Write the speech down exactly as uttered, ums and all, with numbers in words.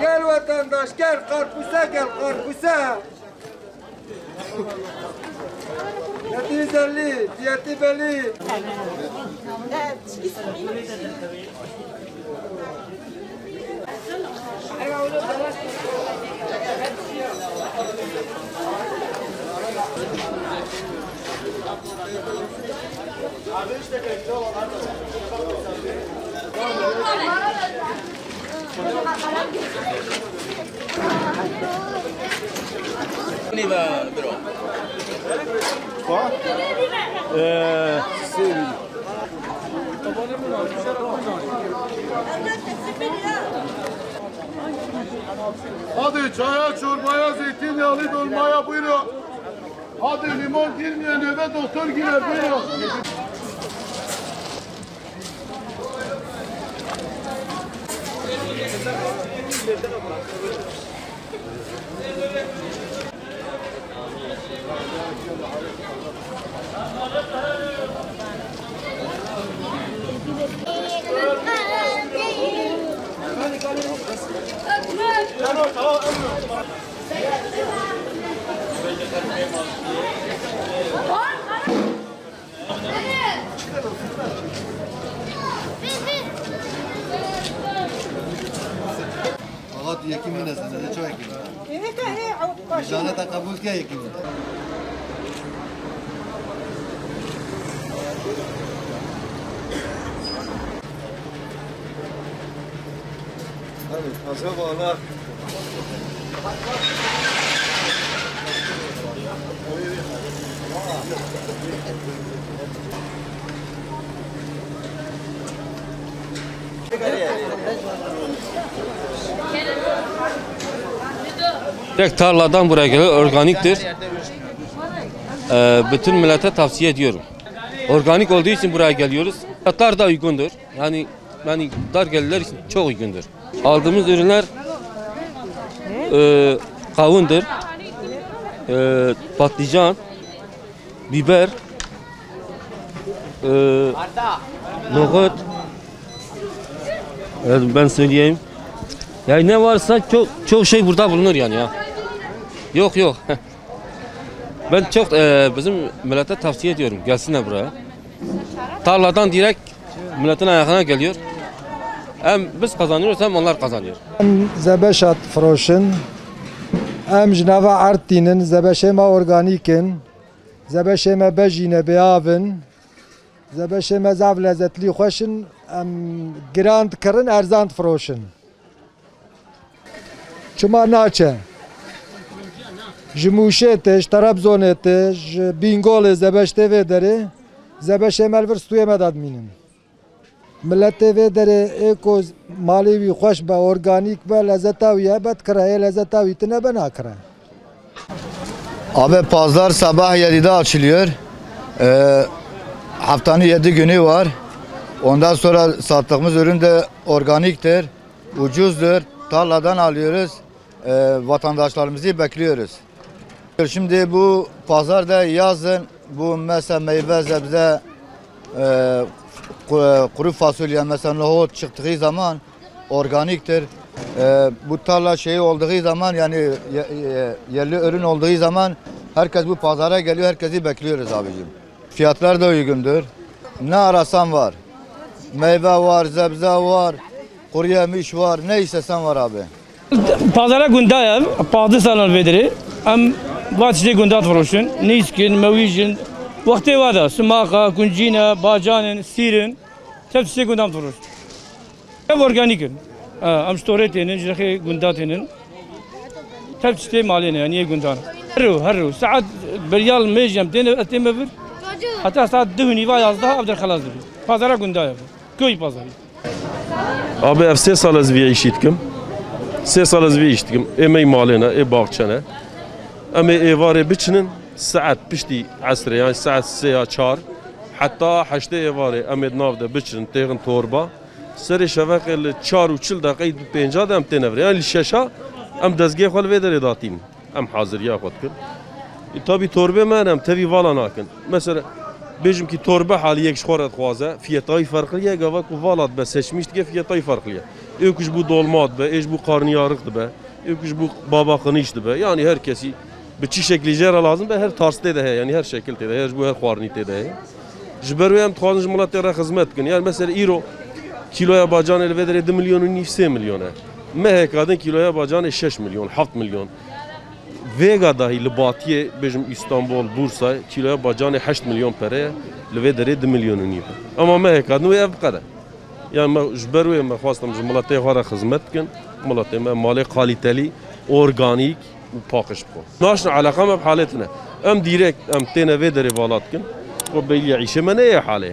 Gel vatandaş, gel karpusa, gel karpusa. Fiyatı güzelliği, fiyatı belli. Hadi çaya, çorbaya, zeytinyağlı dolmaya buyurun. Hadi limon girmeyen eve doktor girer, buyurun. Axa tu yekî min e, sen de çawa yekî min e? Îjaneta qebûl ke yekî min e. Hadi, taze bağla. Direkt tarladan buraya geliyor, organiktir. Ee, bütün millete tavsiye ediyorum. Organik olduğu için buraya geliyoruz. Fiyatlar da uygundur. Yani, yani dar gelirler için çok uygundur. Aldığımız ürünler, e, kavundur, e, patlıcan, biber, e, nohut. Evet, ben söyleyeyim. Yani ne varsa çok, çok şey burada bulunur yani ya. Yok, yok. Ben çok, e, bizim millete tavsiye ediyorum. Gelsinler buraya. Tarladan direkt milletin ayağına geliyor. Hem biz kazanıyoruz hem onlar kazanıyor. Em zebeşa difiroşin. Em ji nava erd tînin, zebeşê me organîk in. Zebeşê me bejî ne, bêav in. Zebeşê me zaf lezzetlî xweş in. Em giran dikirin, erzan difiroşin. Çima naçe? Ji Mûşê tê, ji Trabzonê tê, ji Bîngolê zebeş tê vê derê, zebeşê me li vir stûyê me de dimînin. Miletê vê derê ê ku malê wî xweş be, organîk be, lezeta wî hebe dikire, ê lezeta wî tine be nakire. Abi pazar sabah yedide açılıyor. Ee, haftanın yedi günü var. Ondan sonra sattığımız ürün de organiktir, ucuzdur. Tarladan alıyoruz. Ee, vatandaşlarımızı bekliyoruz. Şimdi bu pazarda yazın bu mesela meyve, sebze, e, ku-, kuru fasulye, mesela nohut çıktığı zaman organiktir. E, bu tarla şeyi olduğu zaman, yani ye-, ye-, yerli ürün olduğu zaman herkes bu pazara geliyor, herkesi bekliyoruz abicim. Fiyatlar da uygundur. Ne arasan var. Meyve var, sebze var, kuru yemiş var, ne istesen var abi. Pazara gunda ye, pazdeh salan vê derê. Em va tiştê gunda difiroşin. Nîsk in, mewîj in. Wextê wa de, simaxa, guncîne, bacan in, sîr in. Tev tiştê gunda em difiroşin. Ev organîk in. Ha, em ji torê tênin, ji rexê gunda tênin. Tev tiştê malê ne, yanî yê gundan. Her rû, her rû. Saet berya li mêj em têne, tême vir. Heta saet duh û nîva yazdeh ev der xelas dibî. Pazara gunda ye. Kuyê pazarî. Abi ev sê sal ez vî îşî dikim. Sê sal ez vî îş dikim. Ê me yî malê ne, ê baxçe ne. Em ê êvarê biçinin, saet piştî esrê, yani saet sê ya çar, heta heştê êvarê em ê di nav de biçinin, têxin torba. Serê şeveqê li çar û çil deqeyî pênca de em têne vir. Yani li şeşa em dezgehê xwe li vê derê datînin. Em haziriya xwe dikin. E, tabî torbê me hene, em tevî vala nakin. Mesela, Bêjim ki torbe halî yek ji xwe re dixwaze, fiyetayî ferqliye, gava ku vala dibe seçmiş dike fiyetayî ferqliye. Ê ku ji bo dolma dibe, ê ji bo qarniyarix dibe, ê ku ji bo baba qinîş dibe. Yani her kesî bi çi şeklî jê re lazim be, her tarz tê de heye, yani her şekil tê de heye, ji bo her xwarinî tê de heye. Ji ber wê em dixwazin ji miletê re xizmet bikin. Yani mesela îro kîloya bacanê li vê derê du milyon û nîv, sê milyon e. Meheka din kîloya bacanê şeş milyon, heft milyon. Vêga dahî li Batiyê, bêjim Îstanbul, Bursa, kîloya bacanê heşt milyon pere ye, li vê derê du milyon û nîv e. Ama meheka din wê ev biqede. Yani me, ji ber wê me xwestim ji miletê xwe re xizmet bikin. Miletê me malê kalîtelî, organîk û paqij bixwe. Naşin eleqa me bi halê tune. Em dîrek, em têne vê derê vala dikin. Ku bêliye îşê me neyê halê.